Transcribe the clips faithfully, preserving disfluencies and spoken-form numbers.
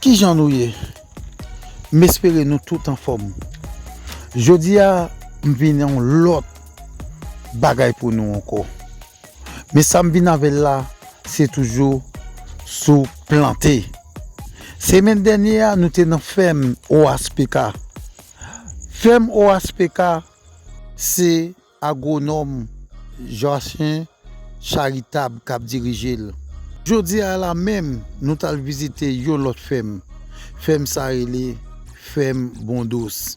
Kijan nou ye? M espere nou tout anfòm. Jodi a, m vin yon lòt bagay pou nou ankò. Men sa m vin avè l la, se toujou sou plante. Semèn dènyè a, nou te nan fèm O H P K. Fèm O H P K, se agwonòm Joachin Charitab k ap dirije l. Jodi a la menm, nou t al vizite yon lòt fèm. Fèm sa rele Fèm Bondous.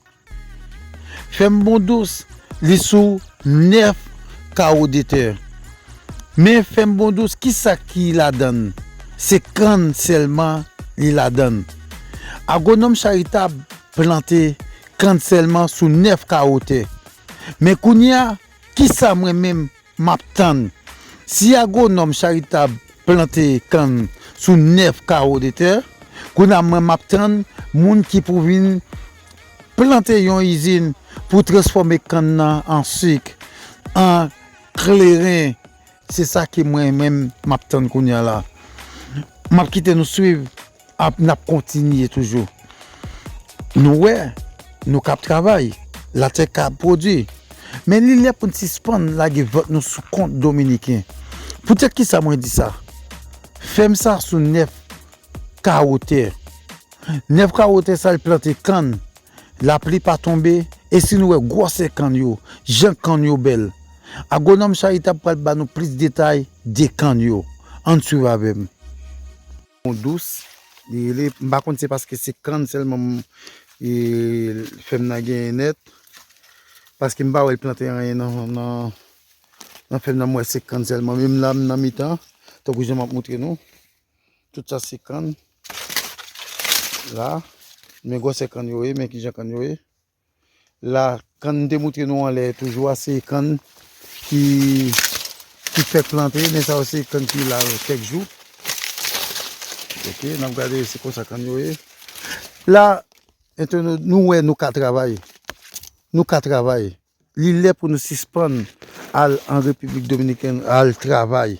Fèm Bondous, li sou nèf kawo de tè. Men fèm Bondous, kisa ki ladann? Se kann sèlman li ladann. Agwonòm Charitab plante kann sèlman sou nèf kawo tè. Men kounye a, kisa mwen menm m ap tann? Si agwonòm Charitab plante kann sou nèf kawo de tè, kounye a mwen m ap tann moun ki pou vin plante yon izin pou transfòme kann nan an sik, an kleren. Se sa ke mwen menm m ap tann kounye a la. M ap kite nou swiv, ap, n ap kontinye toujou. Nou wè, nou k ap travay, latè k ap pwodui. Men li lè pou n sispann lage vant nou sou kont dominiken. Poutèt kisa mwen di sa? Fèm sa sou nèf kawo tè. Nèf kawo tè sa, l plante kann. Lapli pa tonbe, e si nou wè gwosè kann yo, jan kann yo bèl. Agwonòm Charitab pral ba nou plis detay de kann yo. Ann swiv avè m. Bon, dous, li rele, m pa konn se paske se kann sèlman m, e, fèm nan genyen nèt, paske m pa wè l plante anyen nan, nan, nan fèm nan, m wè se kann sèlman. Menm la, m nan mitan, tankou jan m ap montre nou. Tout sa se kann. La, men gwosè kann yo ye, men kijan kann yo ye. La, kann m te montre nou anlè toujou a, se kann ki, ki fèk plante, men sa yo se kann ki la kèk jou. Ok, n ap gade se konsa kann yo ye. La, entènot, nou wè nou ka travay. Nou ka travay. Li lè pou nou sispann al an Repiblik Dominikèn, al travay.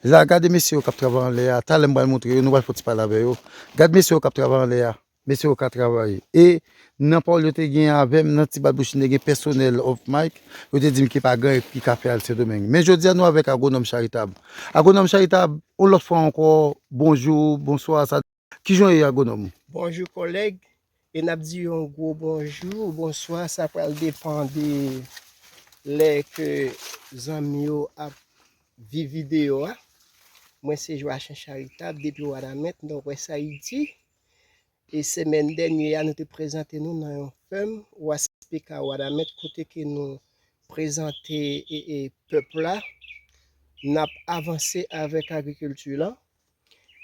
La, gade mesye yo k ap travay anlè a. Talè m pral montre yo, nou pral fè yon ti pale avè yo. Gade mesye yo k ap travay anlè a. Mesye yo ka travay. E nan pawòl yo te gen avè m, nan ti bat bouch m te gen pèsonèl off mic, yo te di m ke pa gen anyen ki ka fè al Sendomeng. Men jodi a, nou avèk Agwonòm Charitab. Agwonòm Charitab, yon lòt fwa ankò, bonjou, bonswa, sa Kijan w ye, agwonòm? Bonjou, kòlèg. E n ap di yon gwo bonjou, bonswa, sa pral depann de lè ke zanmi yo ap viv videyo a. Mwen se Joachin Charitab, depi Wanament, Nòdwès Ayiti. E semèn dènye a, nou te prezante nou nan yon fèm, O H P K Wanament, kote ke nou prezante, e, e, pèp la, n ap avanse avèk agrikilti la.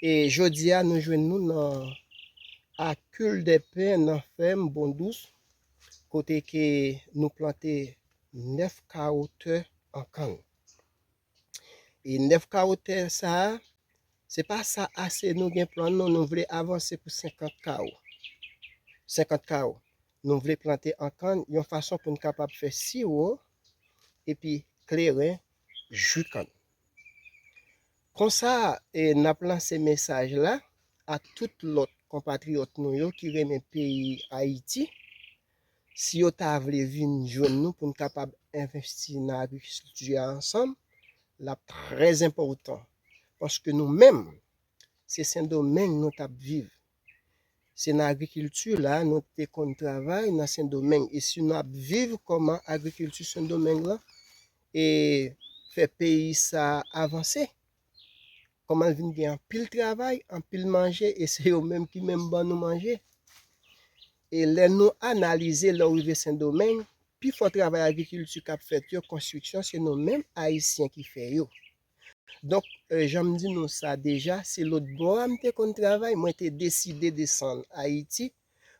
E jodi a, nou jwenn nou nan, a Cul des Pins, nan fèm Bondous, kote ke nou plante nèf kawo tè an kann. E nèf kawo tè sa a, se pa sa ase nou gen plan, non, nou vle avanse pou senkant kawo. Senkant kawo. Nou vle plante an kann, yon fason pou n kapab fè siwo, epi kleren, ji kann. Konsa, e, n ap lanse mesaj la a tout lòt konpatriyòt nou yo ki renmen peyi Ayiti. Si yo ta vle vin jwenn nou pou n kapab envesti nan agrikilti a ansanm, l ap trè enpòtan. Paske nou menm, se Sendomeng nou t ap viv. Se nan agrikilti la nou te konn travay nan Sendomeng. E si nou ap viv kòman agrikilti Sendomeng lan e fè peyi sa a avanse. kòman l vin gen anpil travay, anpil manje, e se yo menm ki menm ban nou manje. E lè nou analize, lè w rive Sendomeng, pifò travay agrikilti k ap fèt yo, konstriksyon, se nou menm Ayisyen ki fè yo. Donk, e, jan m di nou sa deja, se lòt bò a m te konn travay, mwen te deside desann Ayiti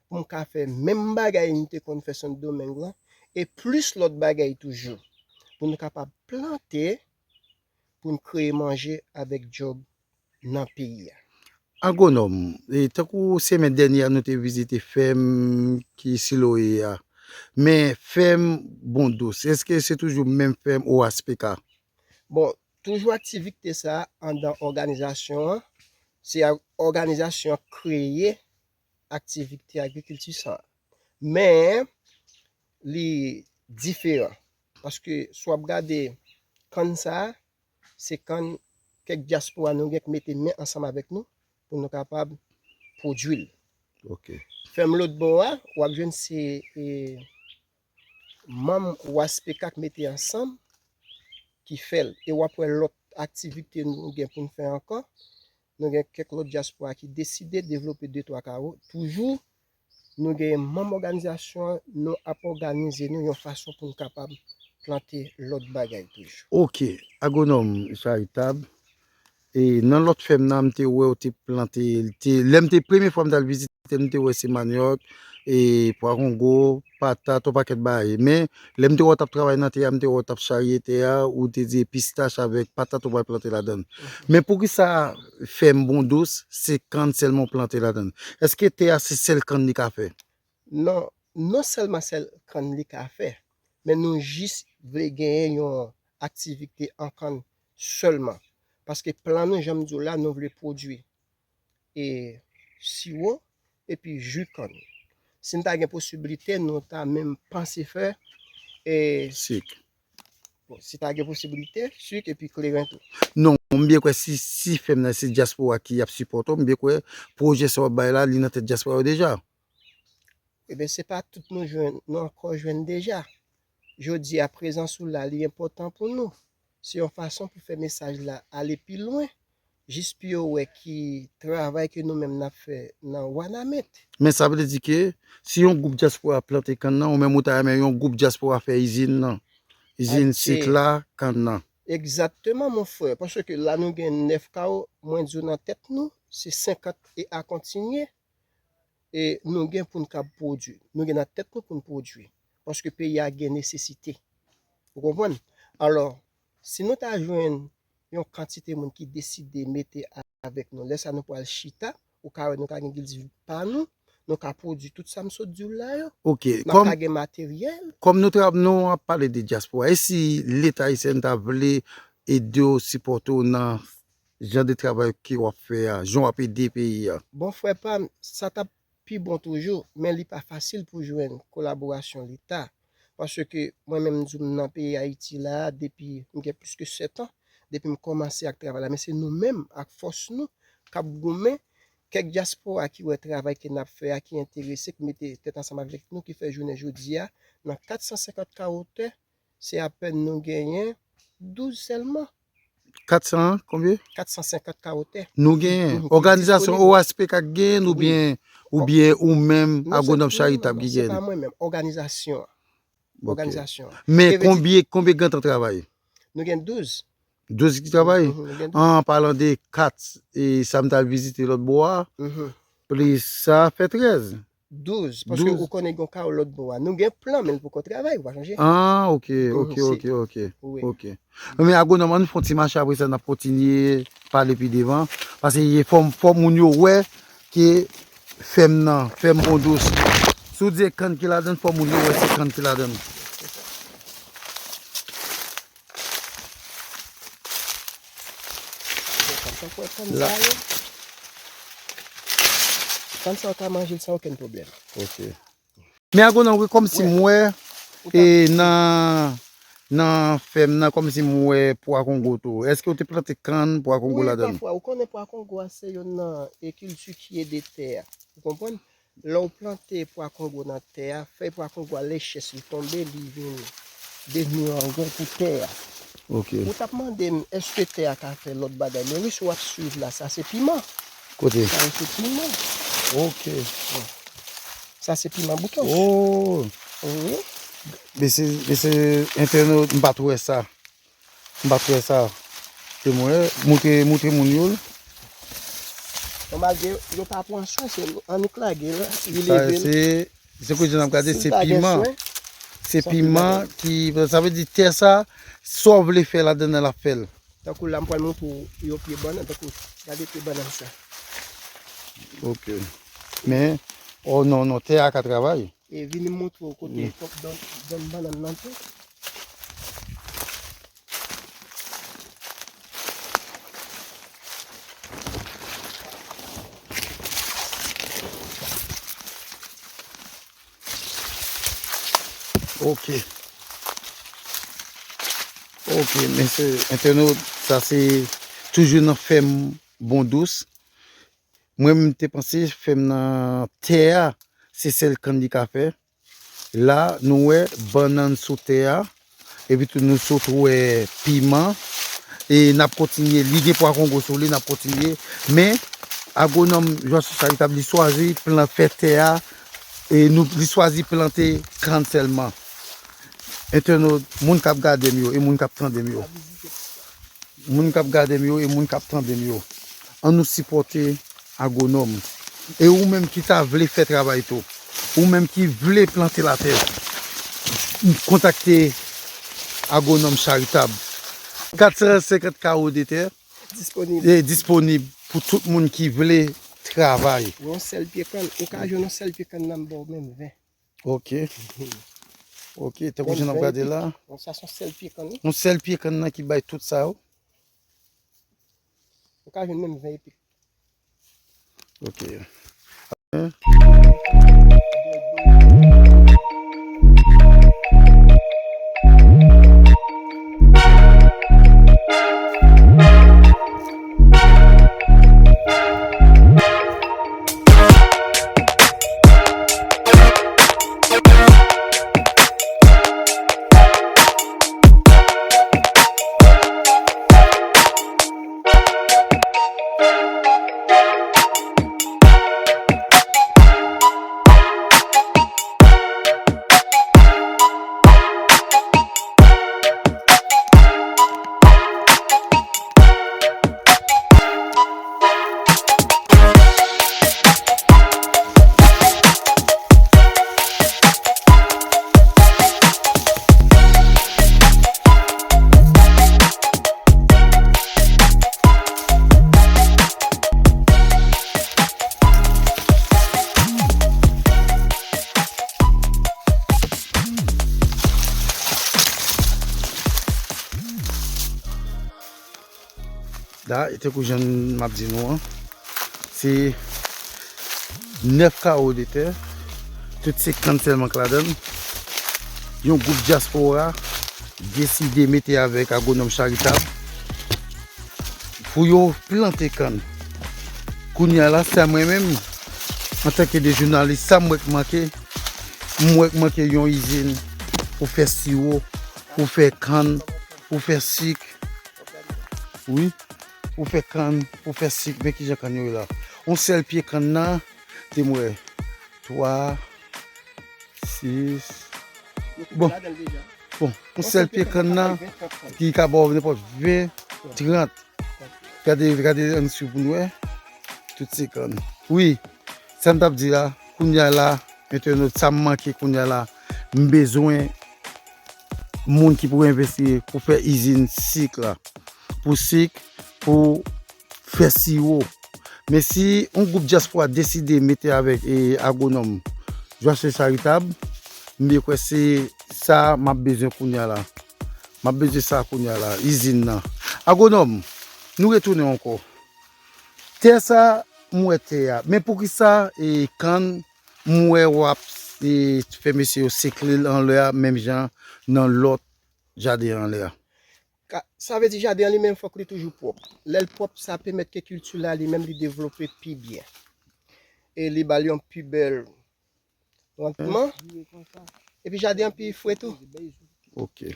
pou m ka fè menm bagay m te konn fè Sendomeng lan, e plis lòt bagay toujou, pou nou kapab plante, pou n kreye manje avèk djòb nan peyi a. Agwonòm, e tankou semèn dènye a nou te vizite fèm ki Siloye a. Men fèm Bondous, èske se toujou menm fèm O H P K? Bon, toujou aktivite sa a anndan òganizasyon an. Se a, òganizasyon an kreye aktivite agrikilti sa a. Men, li diferan. Paske si w ap gade kann sa a, se kann kèk dyaspora nou gen k mete men ansanm avèk nou pou nou kapab pwodui l. Ok. Fèm lòt bò a, w ap jwenn se, e, manm O H P K k mete ansanm ki fè l. E w ap wè lòt aktivite nou gen pou n fè ankò. Nou gen kèk lòt dyaspora ki deside devlope de twa kawo. Toujou, nou gen manm òganizasyon an, nou ap òganize nou yon fason pou n kapab plante lòt bagay toujou. Ok, agwonòm Charitab, e nan lòt fèm nan, m te wè w te plante, te, lè m te premye fwa m t al vizite, m te wè se manyòk, e pwa kongo, patat, yon pakèt bagay. Men, lè m te wè w t ap travay nan tè a, m te wè w t ap charye tè a, ou te di pistach avèk patat ou pral plante ladan l. Mhm. Men poukisa fèm Bondous, se kann sèlman w plante ladan l? Èske tè a se sèl kann li ka fè? Non, non sèlman sèl kann li ka fè, men nou jis vle genyen yon aktivite an kann sèlman. Paske plan nou, jan m di w la, nou vle pwodui e siwo, epi ji kann. Si n ta gen posiblite, nou ta menm panse fè, e, sik. Bon, si ta gen posiblite, sik epi kleren tou. Non, m byen kwè si, si fèm nan se dyaspora ki ap sipòte w, m byen kwè pwojè sa w ap bay la, li nan tèt dyaspora yo deja. Ebyen, se pa tout nou jwenn, nou ankò jwenn deja. Jodi a, prezans ou la, li enpòtan pou nou. Se yon fason pou fè mesaj la ale pi lwen, jis pou yo wè ki travay ke nou menm n ap fè nan Wanament. Men sa vle di ke si yon gwoup dyaspora plante kann nan, ou menm ou ta renmen yon gwoup dyaspora fè izin nan, izin sik la, kann nan. Egzakteman, mon frè, paske la nou gen nèf kawo, mwen di w nan tèt nou, se senkant e a kontinye. E nou gen pou n kab pwodui. Nou gen nan tèt nou pou n pwodui. Paske peyi a gen nesesite. Ou konprann? Alò, si nou ta jwenn yon kantite moun ki deside mete a-, avèk nou, lè sa nou pral chita, ou ka wè nou ka gen gildiv pa nou, nou ka pwodui tout sa m sot di w la yo. Ok, n ap kòm, ka gen materyèl. Kòm nou tra-, nou ap pale de dyaspora, e si Leta ayisyen ta vle ede w, sipòte w nan jan de travay ke w ap fè a, jan w ap ede peyi a? Bon, frè pa m, sa t ap pi bon toujou, men li pa fasil pou jwenn kolaborasyon Leta. Paske mwen menm, m di w, m nan peyi Ayiti la a depi m gen plis ke sèt an, depi m kòmanse ak travay la. Men se nou menm, ak fòs nou, k ap goumen. Kèk dyaspora ki wè travay ke n ap fè a, ki enterese, ki mete tèt ansanm avèk nou, ki fè jounen jodi a, nan kat san senkant kawo tè, se apèn nou genyen douz sèlman. Kat san konbyen? Kat san senkant kawo tè. Nou genyen. Mhm. Òganizasyon O H P K k genyen, oubyen, oubyen ou menm, non, se, agwonòm Charitab ki genyen? Non, se pa mwen menm, òganizasyon an. Ok. Òganizasyon an. Men konbyen, konbyen grant an travay? Nou gen douz. Douz ki travay? Mhm, nou gen douz. An palan de kat, e sa m t al vizite lòt bò a, plis sa fè trèz. Douz, paske ou konnen gen yon kawo lòt bò a. Nou gen plan, men l poko travay, ou pa sonje? Ah, ok, ok, ok, ok. Wi. Ok. Men agwonòm, ann fè yon ti mache, apre sa, n ap kontinye pale pi devan. Paske fò, fò moun yo wè ke fèm nan, fèm Bondous. Si w di se kann ki ladan l, fò moun yo wè se kann ki ladan l. Ou konn sa w ka manje l san okenn pwoblèm. Ok. Men agwonòm, wi, kòmsi m wè, e, nan, nan fèm nan, kòmsi m wè pwa kongo tou. Èske w te plante kann, pwa kongo ladan l? Wi, pafwa. Ou konnen pwa kongo a se youn nan, e, kilti ki ede tè a. Ou konprann? Lè w plante pwa kongo nan tè a, fèy pwa kongo a, lè chèch li tonbe, li vin devni angrè pou tè a. Ok. Ou t ap mande m, èske tè a ka fè lòt bagay? Men wi, si w ap swiv la, sa se piman. Kote? Sa yo se piman. Ok. Sa se piman bouton. Oh. Wi. Mesye, mesye entènot, m pa t wè sa. M pa t wè sa. Te mwen, moutre, moutre moun yo l. Bon, malgre yo pa pran swen, se annik lage l, li Sa leve l. se, se kote n ap gade, Si se l pa gen piman. swen, Se se anpil piman ki, sa vle di tè sa, sa w vle fè ladan l, l ap fè l. Tankou la, m pral montre w yon pye bannann, tankou, gade pye bannann sa. Ok. Men, oh non, non, tè a ka travay. E vini m montre w kote fòk donn, donn bannann nan tou. Ok. Ok, mesye entènot, sa se toujou nan fèm Bon Dous. Mwen menm te panse fèm nan tè a, se sèl kann li ka fè. La, nou wè bannann sou tè a. Epi tou nou sot wè piman. E n ap kontinye. Li gen pwa kongo sou li, n ap kontinye. Men, agwonòm Joachim Charitab, li chwazi plan fè tè a. E nou, li chwazi plante kann sèlman. Entènot, moun k ap gade m yo e moun k ap tande m yo. Moun k ap gade m yo e moun k ap tande m yo. Ann nou sipòte agwonòm. E ou menm ki ta vle fè travay tou. Ou menm ki vle plante latè. Kontakte agwonòm Charitab. Kat san senkant kawo de tè Disponib. e disponib pou tout moun ki vle travay. Yon sèl pye kann. Ou ka jwenn yon sèl pye kann nan m ba w menm ven. Ok. Ok, tankou jan n ap gade la. Bon, sa se yon sèl pye kann, wi. Yon sèl pye kann nan ki bay tout sa yo. Ou ka jwenn menm ven epi. Ok. La, e tankou jan m ap di nou an, se nèf kawo de tè, tout se kann sèlman k ladan l. Yon gwoup dyaspora deside mete avèk agwonòm Charitab pou yo plante kann. Kounye a la, sa mwen menm, antanke de jounalis, sa m wè k manke, m wè k manke yon izin pou fè siwo, pou fè kann, pou fè sik. Wi, pou fè kann, pou fè sik, men kijan kann yo ye la. Yon sèl pye kann nan, te m wè, twa, sis, bon, bon, yon sèl pye kann nan, ki ka ba w nenpòt ven, trant. Gade, gade, ann swiv pou n wè. Tout se kann. Wi, sa m t ap di la, kounye a la, entènot, sa m manke kounye a la, m bezwen moun ki pou envesti pou fè izin sik la. Pou sik, pou fè siwo. Men si yon gwoup dyaspora deside mete avèk, e, agwonòm Joachim Charitab, m byen kwè se sa m ap bezwen kounye a la. M ap bezwen sa kounye a la, izin nan. Agwonòm, nou retounen ankò. Tè sa, m wè tè a. Men poukisa, e, kann, m wè w ap, e, fè mesye yo sekle l anlè a, menm jan nan lòt jaden anlè a? Ka, sa vle di jaden an li menm fòk li toujou pwòp. Lè l pwòp, sa pèmèt ke kilti la li menm li devlope pi byen. E li ba l yon pi bèl randman. Epi jaden an pi fre tou. Ok.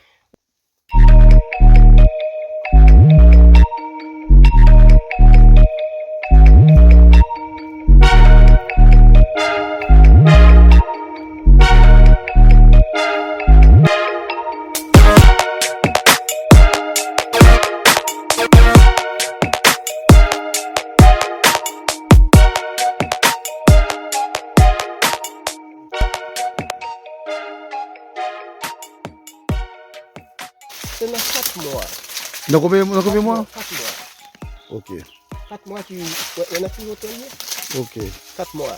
mwa. Nan konbyen, nan konbyen mwa? Kat mwa. Ok, Kat mwa ki, wè, wè nan ki wotè l ye? Ok. Kat mwa.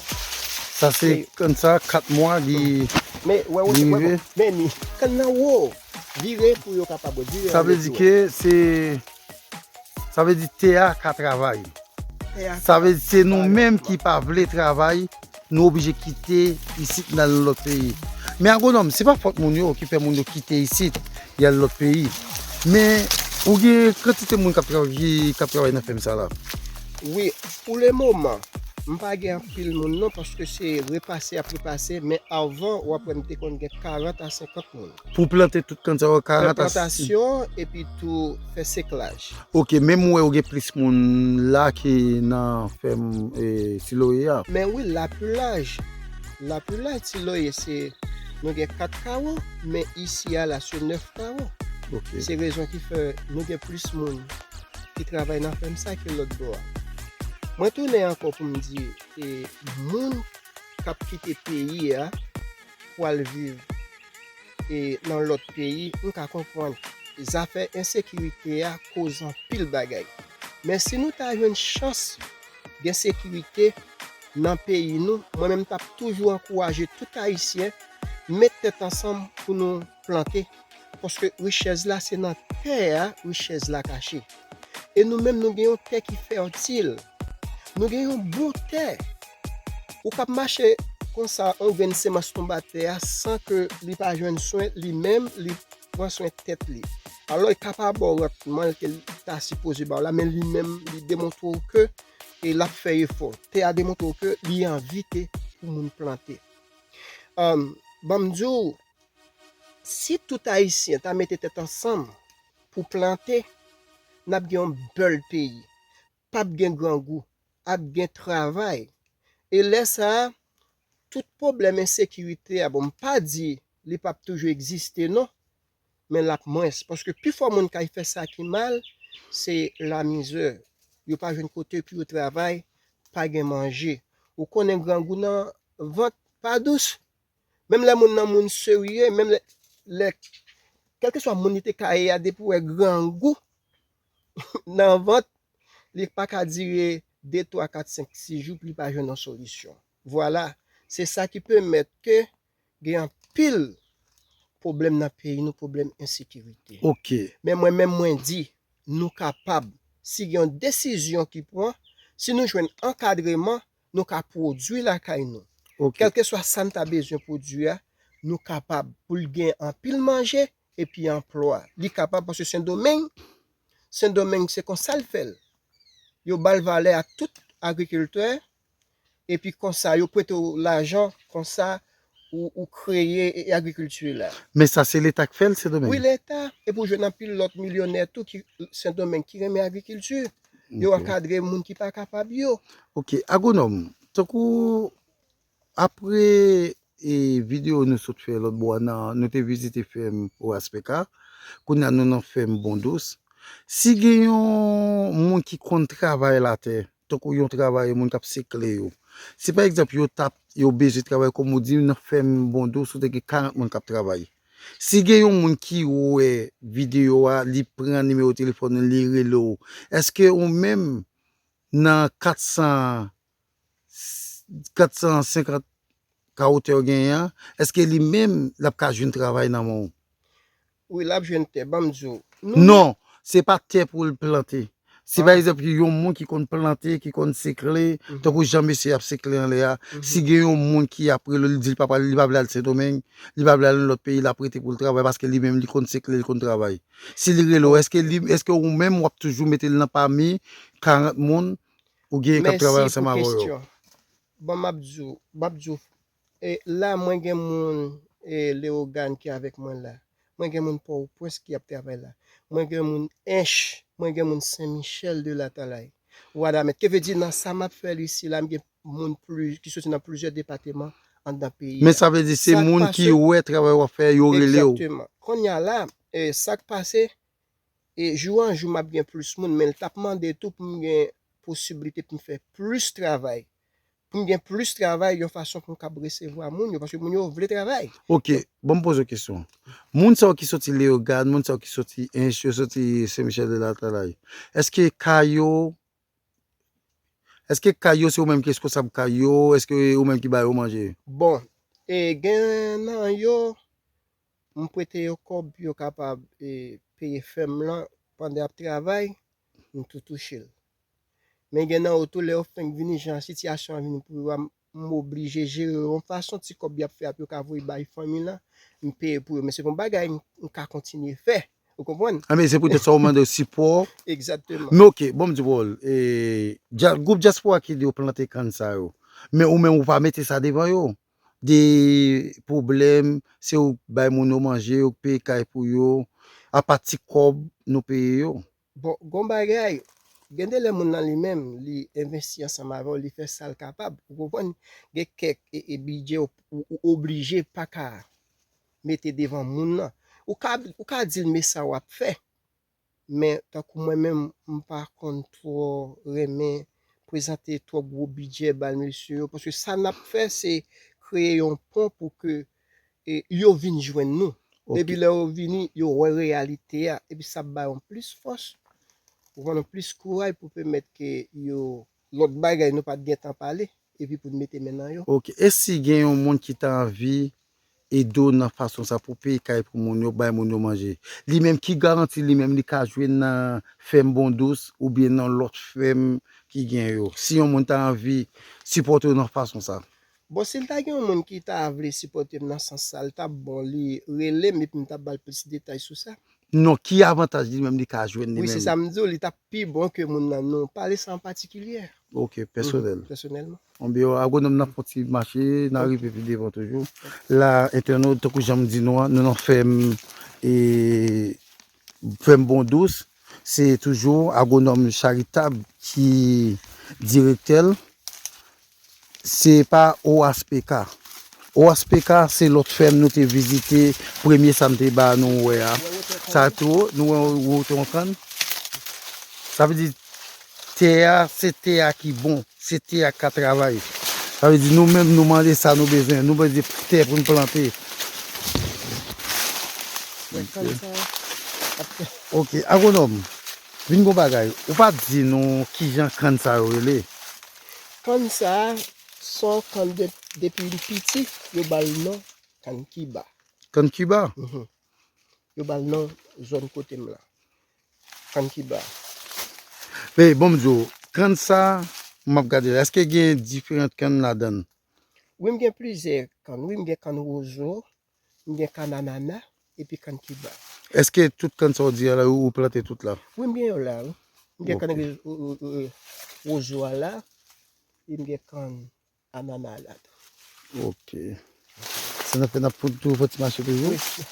Sa se Se- konn sa, kat mwa li Men, wè, wè, li wè, rive. Men ni, kann nan wo. Vire pou yo kapab wè. Vire Sa vle di ke se, sa vle di tè a ka travay. Sa vle di se nou menm ki pa vle travay, nou oblije kite isit nan lòt peyi. Men agwonòm, se pa fòt moun yo ki fè moun yo kite isit, y al lòt peyi. Men ou gen kantite moun k ap travay, ki, k ap travay nan fèm sa la. Wi, pou le moman, m pa gen anpil moun non, paske se repase ap repase, men avan, w ap wè m te konn gen karant a senkant moun. Pou plante tout kann sa yo, Fè karant a plantasyon, epi tou fè seklaj. Ok, menm ou wè ou gen plis moun la ki nan fèm e, Siloye a. Men wi, lapilaj. Lapilaj Siloye se, nou gen kat kawo, men isi a la se nèf kawo. Ok. Se rezon ki fè nou gen plis moun ki travay nan fèm sa ke lòt bò a. Mwen tounen ankò pou m di, e, moun k ap kite peyi a pou al viv e, nan lòt peyi, m ka konprann. Zafè ensekirite a koz anpil bagay. Men si nou ta jwenn chans gen sekirite nan peyi nou, mwen menm m t ap toujou ankouraje tout Ayisyen met tèt ansanm pou nou plante. Paske richès la se nan tè a richès la kache. E nou menm nou gen yon tè ki fètil. Nou gen yon bon tè. Ou k ap mache konsa, yon grenn semans tonbe atè a san ke li pa jwenn swen li menm, li pran swen tèt li. Alò, li ka pa ba w randman ke li ta sipoze ba w la, men li menm, li demontre w ke e l ap fè efò. Tè a demontre w ke li envite pou moun plante. Ann, ban m di w, si tout Ayisyen ta mete tèt ansanm pou plante, n ap gen yon bèl peyi. P ap gen grangou, ap gen travay. E lè sa a, tout pwoblèm ensekirite a, bon, m pa di li p ap toujou egziste non, men l ap mwens. Paske pifò moun k al fè sa ki mal, se lamizè. Yo pa jwenn kote pou yo travay, pa gen manje. Ou konnen grangou nan vant pa dous. Menm lè moun nan moun serye, menm lè, lè kèlkeswa moun li te ka ye a, depi w wè grangou nan vant, li pa ka dire de, twa, kat, senk, sis jou pou li pa jwenn yon solisyon. Vwala, se sa ki pèmèt ke gen anpil pwoblèm nan peyi nou, pwoblèm ensekirite. Ok. Men mwen menm mwen di, nou kapab, si gen yon desizyon ki pran, si nou jwenn ankadreman, nou ka pwodui lakay nou. Ok. Kèlkeswa sa n ta bezwen pwodui a, nou kapab pou l gen anpil manje epi anplwa. Li kapab paske Sendomeng, Sendomeng se konsa l fè l. Yo ba l valè a tout agrikiltè, epi konsa yo prete w lajan, konsa ou, ou kreye e, agrikilti la. Men sa se Leta k fè l, Sendomeng? Wi, Leta. Epi w jwenn anpil lòt milyonè tou ki Sendomeng ki renmen agrikilti. Yo Ok. Ankadre moun ki pa kapab yo. Ok, agwonòm, tankou apre e, videyo nou sot fè lòt bò a nan, nou te vizite fèm Oraspeka, kounye a nou nan fèm Bondous. Si gen yon moun ki konn travay latè, tankou yon travay, moun k ap sekle yo, si pa egzanp yo t ap, yo bezwen travay kòm ou di nan fèm Bondous, ou te gen karant moun k ap travay. Si gen yon moun ki wè videyo a, li pran nimewo telefòn ou, li rele w, èske ou menm nan kat san, kat san senkant ka wotè w genyen an, èske li menm l ap ka jwenn travay nan men w? Wi, l ap jwenn tè, ban m di w. Nou, Non, se pa tè pou l plante. Si pa Ah. egzanp, yon moun ki konn plante, ki konn sekle, Mhm. tankou jan mesye ap sekle anlè a, Mhm. si gen yon moun ki ap rele l, li di l pa pral, li pa vle al Sendomeng, li pa vle al nan lòt peyi, l ap rete pou l travay paske li menm li konn sekle, li konn travay. Si li rele w, èske li, èske ou menm w ap toujou mete l nan pami karant moun ou gen k ap travay ansanm avè yo? Bon, m ap di w, m ap di w, e, la mwen gen moun e, Leyogàn ki avèk mwen la. Mwen gen moun Pòtoprens ki ap travay la. Mwen gen moun Ench, mwen gen moun Sen Michèl de Latalay. Wadamèt, ke vle di nan sa m ap fè l isi la, m gen moun pli, ki soti nan plizyè depatman anndan peyi Men a. sa vle di se Sa k moun pase? Ki wè travay w ap fè, yo rele w. Egzakteman. Kounye a la, e, sa k pase, e, jou an jou m ap gen plis moun, men l t ap mande tou pou m gen posiblite pou m fè plis travay. pou m gen plis travay, yon fason pou m kab resevwa moun yo, paske moun yo vle travay. Ok, bon, m poze w kesyon. Moun sa yo ki soti Leyogàn, moun sa yo ki soti Ench, yo soti Sen Michèl de Latalay, èske kay yo, èske kay yo se ou menm ki reskonsab kay yo, èske ou menm ki ba yo manje? Bon, e gen nan yo, m prete yo kòb pou yo kapab e, peye fèm lan pandan y ap travay, m tou touche l. Men gen nan yo tou, lè yo fenk vini, jan sitiyasyon an vini pou yo a, m oblije jere yo yon fason, ti kòb y ap fè ap yo ka voye bay fanmi lan, m peye pou yo. Men se yon bagay m, m ka kontinye fè. Ou konprann? A, men se poutèt sa ou mande sipò. Egzakteman. Men ok, bon, m di w, e, dya- gwoup dyaspora ki di yo plante kann sa yo. Men ou menm ou pa mete sa devan yo. De pwoblèm, se ou k bay moun yo manje, ou k peye kay pou yo, apa ti kòb nou peye yo. Bon, gon bagay, gen de lè moun nan li menm, li envesti ansanm avè w, li fè sa l kapab. Ou konprann? Gen kèk e, e bidjè ou, ou, ou oblije pa ka mete devan moun nan. Ou ka, ou ka di l men sa w ap fè. Men tankou mwen menm, m pa konn twò renmen prezante twò gwo bidjè ba mesye yo, paske sa n ap fè se kreye yon pon pou ke e, yo vin jwenn nou. Epi lè yo vini, yo wè reyalite a, epi sa ap ba yo plis fòs, ou konprann, plis kouray pou pèmèt ke yo, lòt bagay nou pa t gentan pale, epi pou n mete men nan yo. Ok, e si gen yon moun ki ta anvi ede w nan fason sa pou peye kay pou moun yo, bay moun yo manje? Li menm ki garanti li menm li ka jwenn nan fèm Bondous oubyen nan lòt fèm ki gen yo? Si yon moun ta anvi sipòte w nan fason sa. Bon, si l ta gen yon moun ki ta vle sipòte m nan sans sa, l t ap bon, li rele m epi m t ap ba l plis detay sou sa. Non, ki avantaj li menm li ka jwenn li menm? Wi, se sa m di w, li t ap pi bon ke moun nan nou pale sa an patikilyè. Ok, pèsonèl. Pèsonèlman. Anbyen, agwonòm nan fè yon ti mache, nan rive pi devan toujou. La, entènot, tankou jan m di nou an, nou nan fèm, e, fèm Bondous. Se toujou agwonòm Charitab ki direktè l. Se pa O H P K. O H P K, se lòt fèm nou te vizite, premye sa m te ba nou wè a. Sa tou, nou wè wotè yon kann. Sa vle di, tè a, se tè a ki bon, se tè a k ka travay. Sa vle di, nou menm, nou mande sa nou bezwen, nou bezwen tè pou n plante. Ok, agwonòm, vin gon bagay, ou pa di nou kijan kann sa yo rele? Kann sa, se yon kann de, depi li piti, yo ba l non kann kiba. Kann kiba? Mhm. Yo ba l non zòn kote m la. Kann kiba. Men, bon, m di w, kann sa, m ap gade la, èske gen diferan kann ladan l? Wi, m gen plizyè kann. Wi, m gen kann wozo, m gen kann anana, epi kann kiba. Èske tout kann sa w di a la, ou plante tout la? Wi, m gen yo la, wi. M gen kann re- o- o- o- wozo a la, e m gen kann anana a la tou. Ok. Sa n ap fè, n ap pou- tou fè ti mache toujou? Wi.